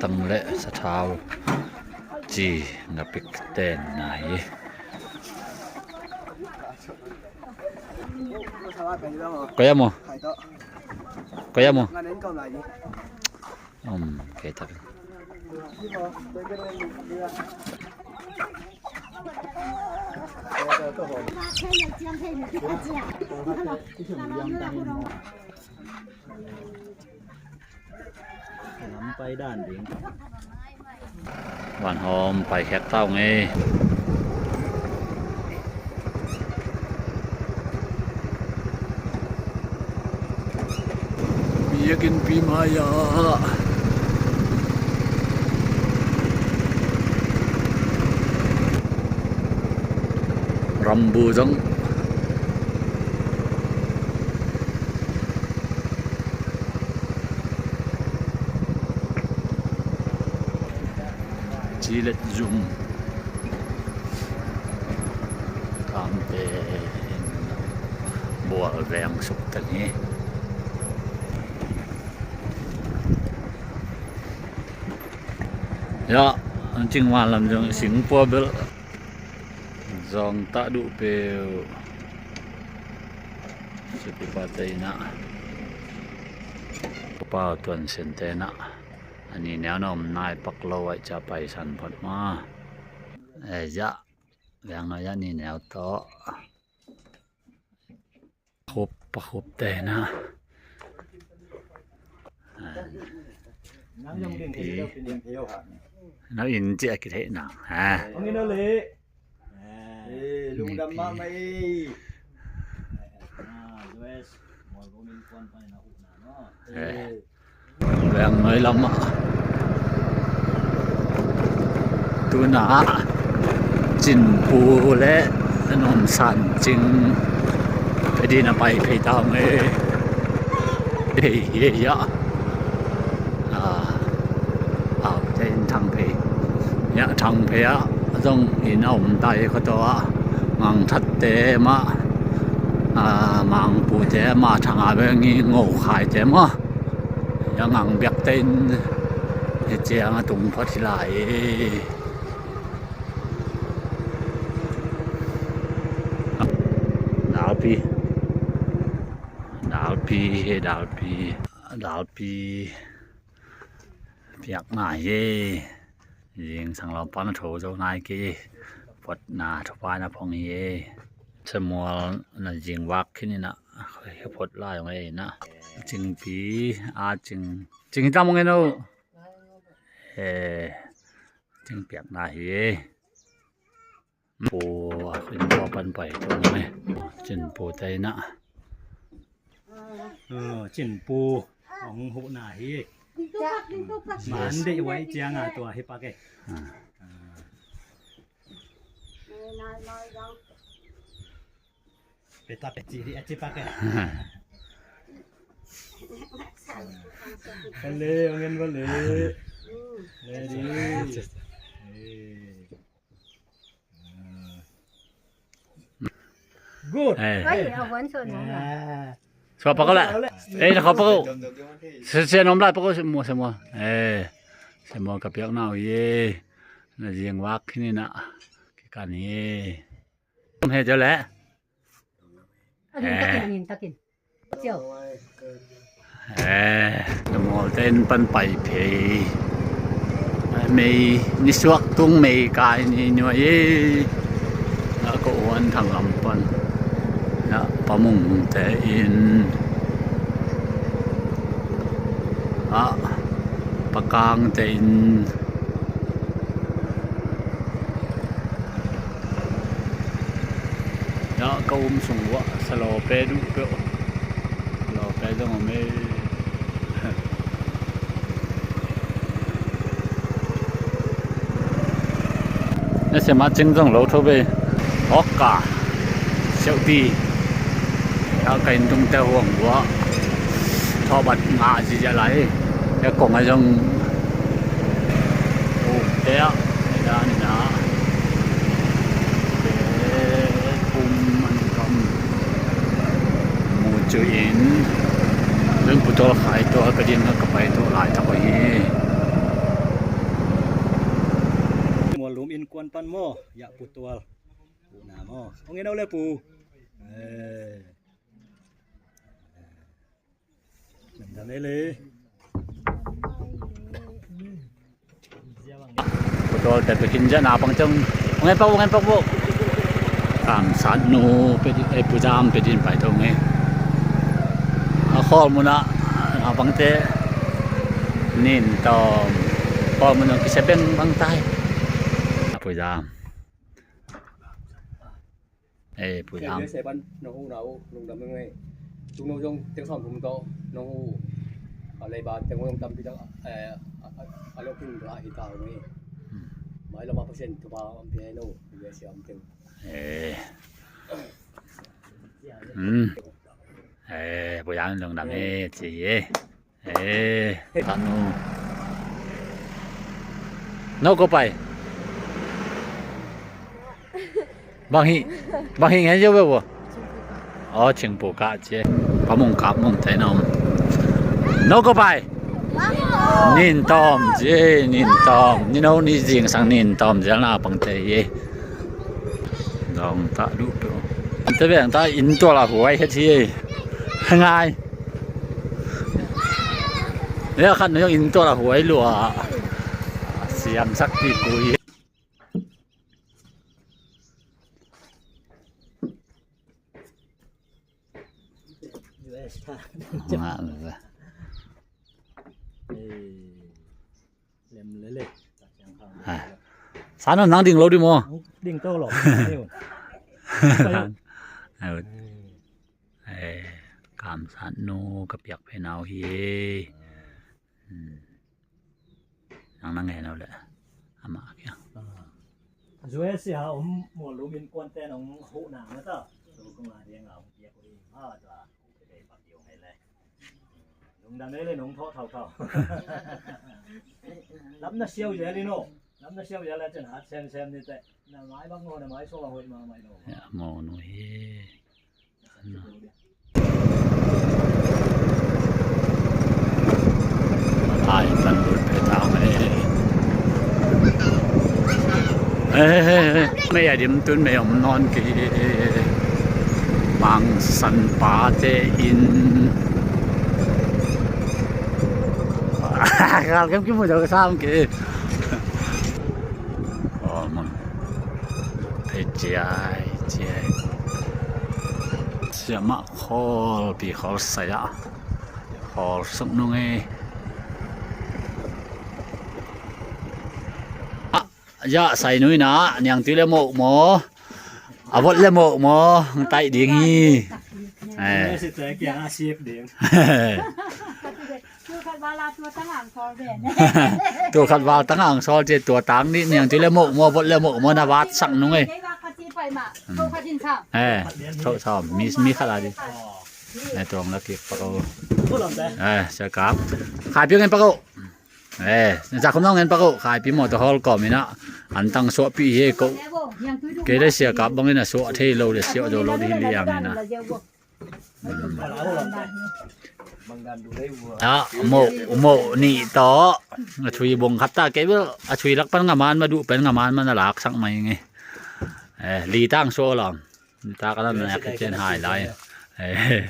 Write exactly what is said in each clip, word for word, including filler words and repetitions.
Tang le sathau ci na pik ten na hi. Koi a mu? Koi a mu? Um, kei tak. Lam pai dan ding. Van hawm pai khek tau ngei. Biakinn pi mai ah rambu zong cilet zum kamte in bual veng suk tan hi. Ya, an cing wan lam zong singpua bel zong ta duh peu. Sipipa te inah, pau tuan sen te inah, a ni neu na om nai pak lo ai ca paisan phot ma. E ya, veng no ya ni neu to. Khup pa khup te na. Nau in ci a kitheih nang ha. Lungdam mahmah ei. Veng noi lamah tuna Cinpu le Nomsan Cing pedi na pai phei ta nge. Hei hei ya. Au te in Thang Phei ya, Thang Phei ah zong in a om ta hi khuato ah Ngangthat te mah, Mangpu te mah, Thang a beng hi, Ngo Khai te mah. Ya Ngang biak te in hi ciang a tung phot hi lai. Dalpi, dalpi, dalpi, dalpi piak nai hi. Zingsang lam pan a tho zo nai kei. Photna thupai na phong hi. Samuel na zing vak khin inah, phot lai ong ei inah. Cingpi a cing, cing hi tam ong ei no. He, cing piak na hi. Pu a khin tua pan pai tung ei. Cinpu te inah. Cinpu ong huh na hi. Man deih wai ciang a tua hi pak ei. Peta peci di aci pak ei. Vale, ong en vale. Vale di. Good. Eh. Oi, a vuan suan hong la. Suak pak uh le. Eh, na khawng pak uh. Sia, sia nom lai pak uh, Samuel, Samuel. Eh, Samuel ka piak na uh hi. Na ziang vak khin inah kikan hi. Om he cia le. Angin takin, angin takin. Eh, na mual ten pan pai phei. Mei nisuak tung mei kai ni nuai e. Na ko uan thang lam pan. Na pamung te in. A pakang te in. Dah ka um sung uah salawpe duh peuh. Salawpe zong om e. Na siamah cing zong lo tho ve. Awk ka siauhpi. Dah ka inn tungte huang uah thawbat ngah ziazia lai. Dah kong a zong Ute ah, dan ina pum an kam mu cu in, lun putol khai tua ka din ka pai tua lai tak hi. Innkuan pan maw, ya Pu Tual. Pu na maw. Hong en o le Pu. Eh. Dam e le. Pu Tual te pekin ja na pang cang. Hong en pak, hong en pak bo. Kamsat nu pe di, eh, Pu Zam pe din pai tong e. A khawl mun ah na pang te. Nin tawm. Khawl mun ah kisia beng bang tai. Pu Zam. Eh, Pu Zam. Kei se ban nong hu na uh, lungdam ing ei. Tung no zong teng sawm thum tawh nong hu. A leiba teng zong tampi tak, eh, a, a, a lo king la hi ta ung ei. Hmm. Mai lo ma Pasian thupha om pia no, U S A om teng. Eh. Hmm. Eh, Pu Zam lungdam e, ci e. Eh, tanu. No ko pai. Bang hi, bang hi ngai jo be bo. Oh, Chingpu ka cie. Pa mung kap mung tai nom. No ko pai. Nin tom cie, nin tom. Ni no ni jing sang nin tom cie na pang te ye. Dong ta du pe. Te beng ta in tua la huai het hi. Ngai. Lia khat na yong in tua la huai lua. Siam sak ti kui. U S A. Nga, nga. Eh, lem lele. Ha. Sa no nang ding lo di mo. Ding to lo. Ai. Eh, kamsat nu ka piak phe nau hi. Hmm. Nang na ngen lo le. Ama kia. U S A om mo lum innkuan te nong hu na ma ta. So ko nga dia nga ong pia ko i ma ta. Ko te pa pio ngai le. Nong da ne le nong tho thau thau. Lam na siau ye li no. Lam na siau ye le chen hat sem sem ni te. Na mai bang no na mai so hoi ma mai no. Ya mo no hi. Ai, kan lut phe tau mai. Eh, mei a dim tun mei om non ki. Mangsan pa te in. Gal kem ki mu jauh sam ki. Oh, mang. Phe ciai, ciai. Siamah khawl, pi khawl sai ah. Khawl suk nung e. Ah, ya, sai nui na, niang tui le moh maw. A vot le moh maw, taih ding hi. Eh. Tua khat val a tua tang ang sawl den. Tua khat val tang ang sawl cia tua tang nih niang tui le moh maw, vot le moh maw na vat sak nung ei. Kei va khat ci pai mah, hmm, tua khat in sam. Eh, tua sam, mi, mi khat a di. Eh, tuang la kik pak o. Eh, sia kap. Khai piang en pak o. Eh, na sak khum nong en pak o. Khai pi maw tua hawl kawm in a. An tang suah pi he ko. Kei le sia kap bang in a suah thei lo le sia zo lo di liang in a. Ah, moh, moh nih tawh. A chui bong khat ta kei bel, a chui lak pan ngaman ma duh pen ngaman ma na lak sak mai nge. Eh, li tang so lam. Li ta ka na na yak chen hai lai. Eh.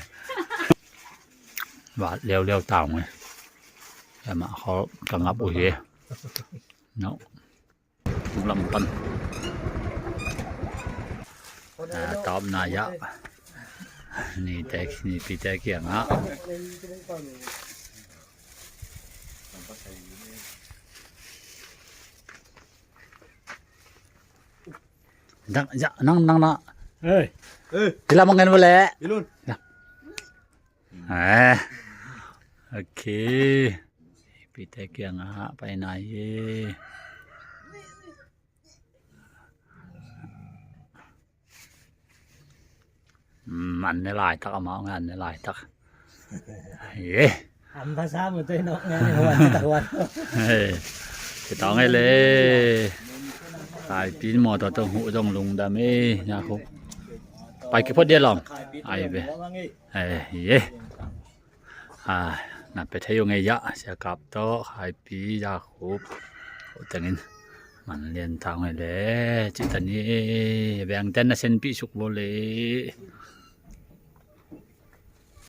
Vat liau liau tau nge. Ema kho ka ngap u hi. No. Lam pan. Ah, tawpna ya. Ni te, ni pi te kiang ah. Nang, ya, nang, nang na. Eh. Eh. Kila mangen boleh. Ilun. Ya. Eh. Okay. Pi te kiang ah, pai nai. Hmm, an ne lai tak, amau ngan ne lai tak. Ye. An pha sa mu tei nok ngan ne huan tak huan. Hey. Te tong e le. Khai pin mo to tong hu tong lungdam e, nya hu. Pai ki phot dia long. Ai be. Eh, ye. Ah, na pe thei ung ei ya, sia kap tawh, khai pi, ya khup. Ko tengin. An lian thang hi le, cih ta ni, vengte na senpih suk vo le.